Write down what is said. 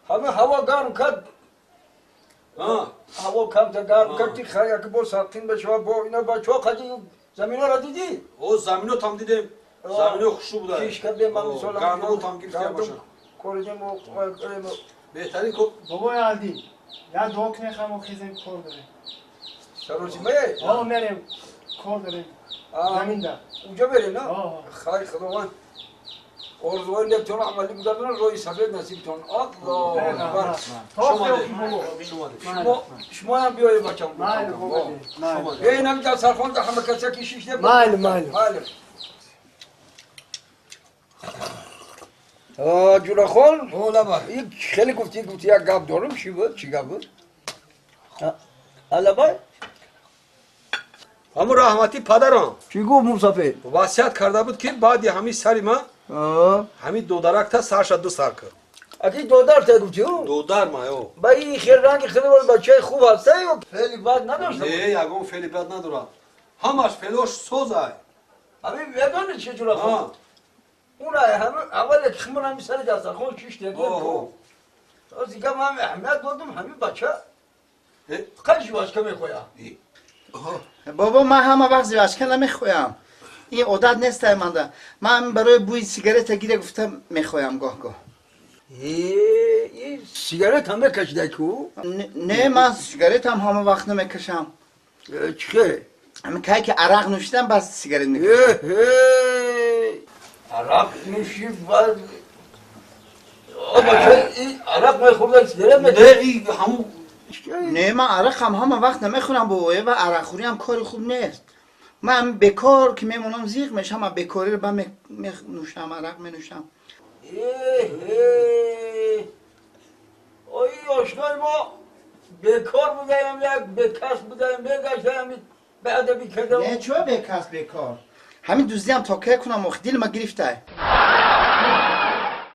Ҳама ҳаво гарм кард. Ҳаво камта гарм кард, ки яке бо сақин бешава, бо ина бачаҳо қади заминоро дидӣ? О, замино там дидем. Замино хушрӯ буда. Киш кардем, ман мисол гандуму там гирифта бошад. Коридем. Беҳтарин ко. Бобои Алди, як дуо кунем, хамо хезем, кор дорем. Саросимае? О, мерем, кор дорем. Заминда. Уҷа мерем, на? Хайр, Худованд орзуҳои нектон амалӣ гузаронад, роҳи сафед насибтон. Аллоҳу акбар. Шумоям биёед, бачам. Биёед, ҳами дастархон ҳама каса ки шиште. Майли, майли. Майли. Ҷурахон, хеле гуфтӣ, як гап дорам. Чӣ буд, чӣ гап буд, алабай? Ҳамун раҳматӣ падарам. Чӣ гуфт мусафед? Васият карда буд, ки баъди ҳамин сари ман ҳамин додаракта сарша ду сар кард. Аки додар та гуфтӣ? Додар ма ё. Ба ин хел ранги хеле бачаи хуб ҳаста ё феъли бад надошта? Не, ягон феъли бад надорад, ҳамаш феълош созай. Ҳамин медонед, чӣ ҷурахон, уна ҳама аввале ки химон ҳамин сари дастархон шиште, дига ман аҳамият додум, ҳамин бача қай жвачка мехоҳад. Бобо, ман ҳама вақт жвачка намехоҳам, ин одат нестай манда. Ман барои бӯи сигарета гире гуфта мехоҳам гоҳ-гоҳ. Сигарет ҳам мекашидай ку? Не, ман сигаретам ҳама вақт намекашам. Чӣ? Кай ки арақ нӯшидам, бас сигарет мекашам. Арақ нӯшид, баъд арақ мехӯрда, сигарет ҳамун. Не, ман арақам ҳама вақт намехӯрам, бобо, ва арақхӯриам кори хуб нест. Ман бекор ки мемонам, зиқ мешам, ман бекориро ба менӯшам, арақ менӯшам. Ои ошнои мо бекор будаем, як бекас будаем, мегаштаем, беадаби кардам. Не, чо бекас, бекор? Ҳамин дуздиам то кай кунам охи? Дили ма гирифтай.